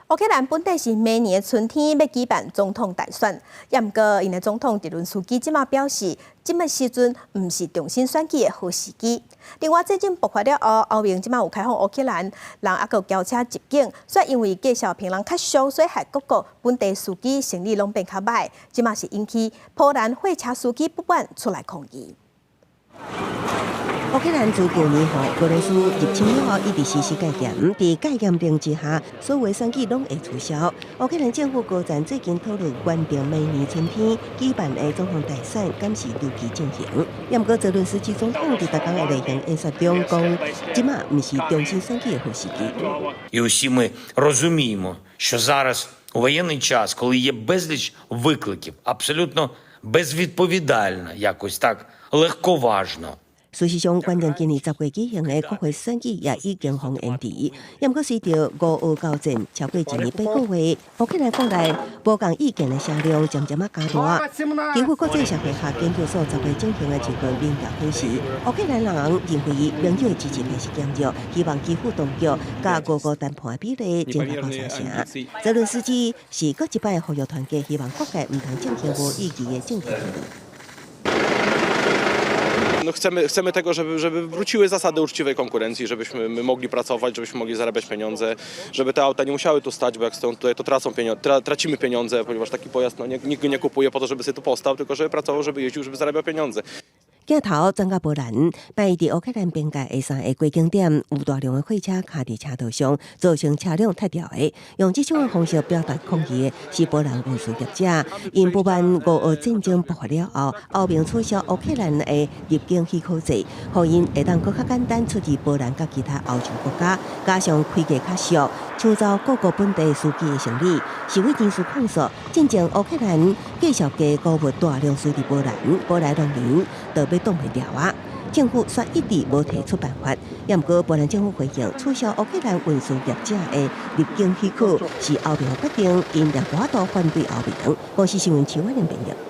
烏克蘭本底是明年的春天欲舉辦總統大選，也毋過𪜶的總統澤倫斯基這馬表示，這馬時陣毋是重新選舉的好時機。另外，戰爭爆發了後，歐盟這馬有開放烏克蘭人猶閣轎車入境，煞因為繼續平人較俗，所以害各國本地司機生理攏變較䆀。這馬是引起波蘭貨車司機不滿出來抗議。烏克蘭自舊年予俄羅斯入侵了後，一直實施戒嚴。佇戒嚴令之下，所有選舉攏會取消。烏克蘭政府高層最近討論，原定明年春天舉辦的總統大選，敢是如期進行。也毋過澤倫斯基總統佇逐工的例行演說中講，這馬毋是重新選舉的好時機。 І усі ми розуміємо, що зараз у воєнний час, коли є безліч викликів, абсолютно безвідповідально, якось так легковажно. 事實上，原定今年10月舉行的國會選舉也已經予延遲。也毋過隨著俄烏交戰超過一年八個月，烏克蘭國內無仝意見的聲量漸漸仔加大。基輔國際社會學研究所10月進行的一份民調顯示，烏克蘭人認為民主的支持開始減弱，希望基輔當局佮俄國談判的比例增加到三成。澤倫斯基是閣一擺呼籲團結，希望各界毋通進行無意義的政治對立。 No chcemy tego, żeby wróciły zasady uczciwej konkurencji, żebyśmy my mogli pracować, żebyśmy mogli zarabiać pieniądze, żeby te auta nie musiały tu stać, bo jak stoją tutaj, to tracimy pieniądze, ponieważ taki pojazd no, nie, nikt go nie kupuje po to, żeby sobie tu postał, tylko żeby pracował, żeby jeździł, żeby zarabiał pieniądze. 鏡頭轉到波蘭，拜佇烏克蘭邊界的三個過境點，有大量的貨車卡佇車道上，造成車輛塞牢的。用這種的方式表達抗議的是波蘭運輸業者，𪜶不滿俄烏戰爭爆發了後，歐盟取消烏克蘭的入境許可制，予𪜶會當閣較簡單出入波蘭佮其他歐洲國家，加上開價較俗，搶走各國本地司機的生理。示威人士控訴，進前烏克蘭繼續寄穀物大量輸佇波蘭，波蘭農民都欲擋袂牢啊！政府煞一直無提出辦法，也毋過波蘭政府回應取消烏克蘭運輸業者的入境許可是歐盟的決定，𪜶也無法度反對歐盟。公視新聞徐婉玲編譯。